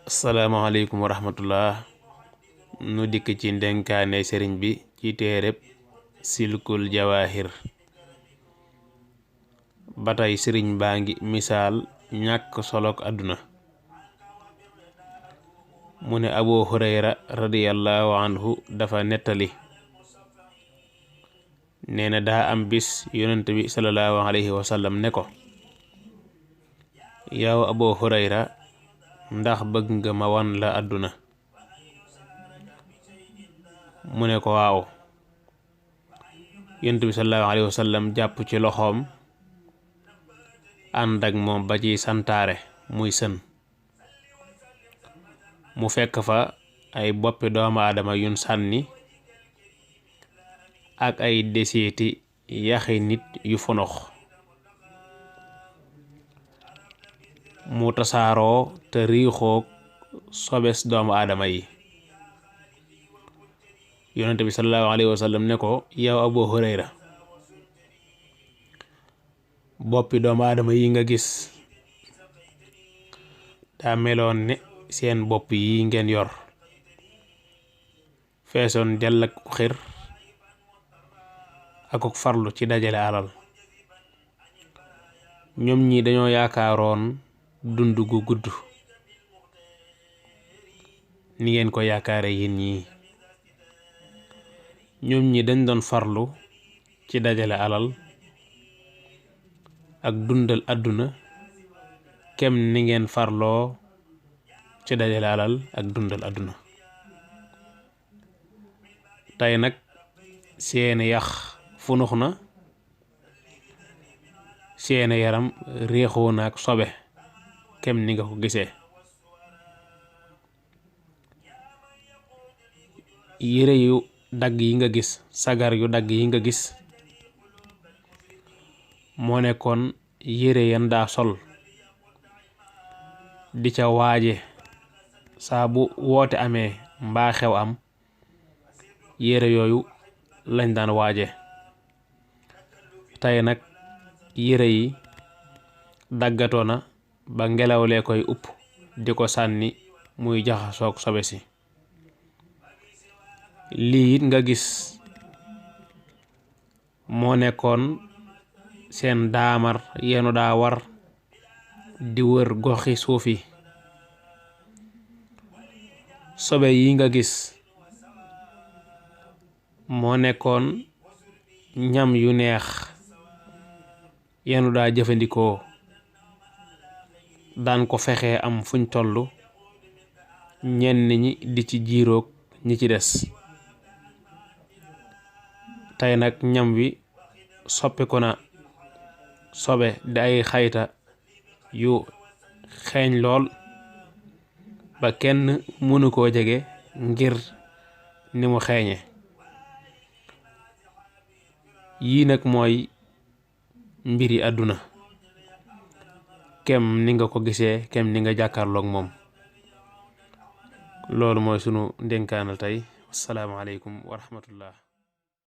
Assalamualaikum warahmatullah. Nu dik ci ndenkaane serigne bi ci téereb Silkoul diawahir. Batay serigne baangi misal ñak solok aduna. Mune Abu Hurayra radiyallahu anhu dafa netali neena da am bis yonent bi sallallahu alayhi wa sallam ne ko yaw Abu Hurayra ndax bëgg nga ma wan la aduna. Mu ne ko waaw. Yonent bi sallallahu alayhi wa sallam jàpp ci loxoom ànd ak moom ba ci santaare muy sën. Mu fekk fa ay boppi doomu aadama yun sànni ak ay desiiti yaxi nit yu fonox. Mu tasaaroo te riixoog sobes doomu aadama yi. Yonent bi sallallahu alayhi wa sallam ne ko yow Abu Hurayra boppi doomu aadama yi nga gis daa meloon ne seen bopp yi ngeen yor feesoon dell ak xir akuk farlu ci dajale alal. ñoom ñi dañoo yaakaaroon dundu gu gudd ni ngeen ko yaakaare yéen ñi. ñoom ñi dañ doon farlu ci dajale alal ak dundal aduna kem ni ngeen farloo ci dajale alal ak dundal aduna. tay nak seen yax funux na seen yaram réexoo na ak sobe kem ni nga ko gisee. yére yu dagg yi nga gis sagar yu dagg yi nga gis moo nekkoon yére yan daa sol di ca waaje saa bu woote amee mbaa xew am yére yooyu lañ daan waaje. tey nag yére yi daggatoo na ba ngelaw lee koy upp di ko sànni muy jaxasoog sobe si. lii it nga gis moo nekkoon seen daamar yenu daa war di wër goxi suufi. sobe yi nga gis moo nekkoon ñam yu neex yenu daa jëfandikoo daan ko fexe am fuñ tollu ñenn ñi di ci jiiroog ñi ci des. tay nak ñam wi soppi ko na sobe di ay xayta yu xeeñ lool ba kenn mënu koo jege ngir ni mu xeeñe. yii nag mooy mbiri aduna kem ni nga ko gisee kem ni nga jàkkaarloog moom. loolu mooy sunu ndénkaanal tey. Assalaamu alaykum wa rahmatullah.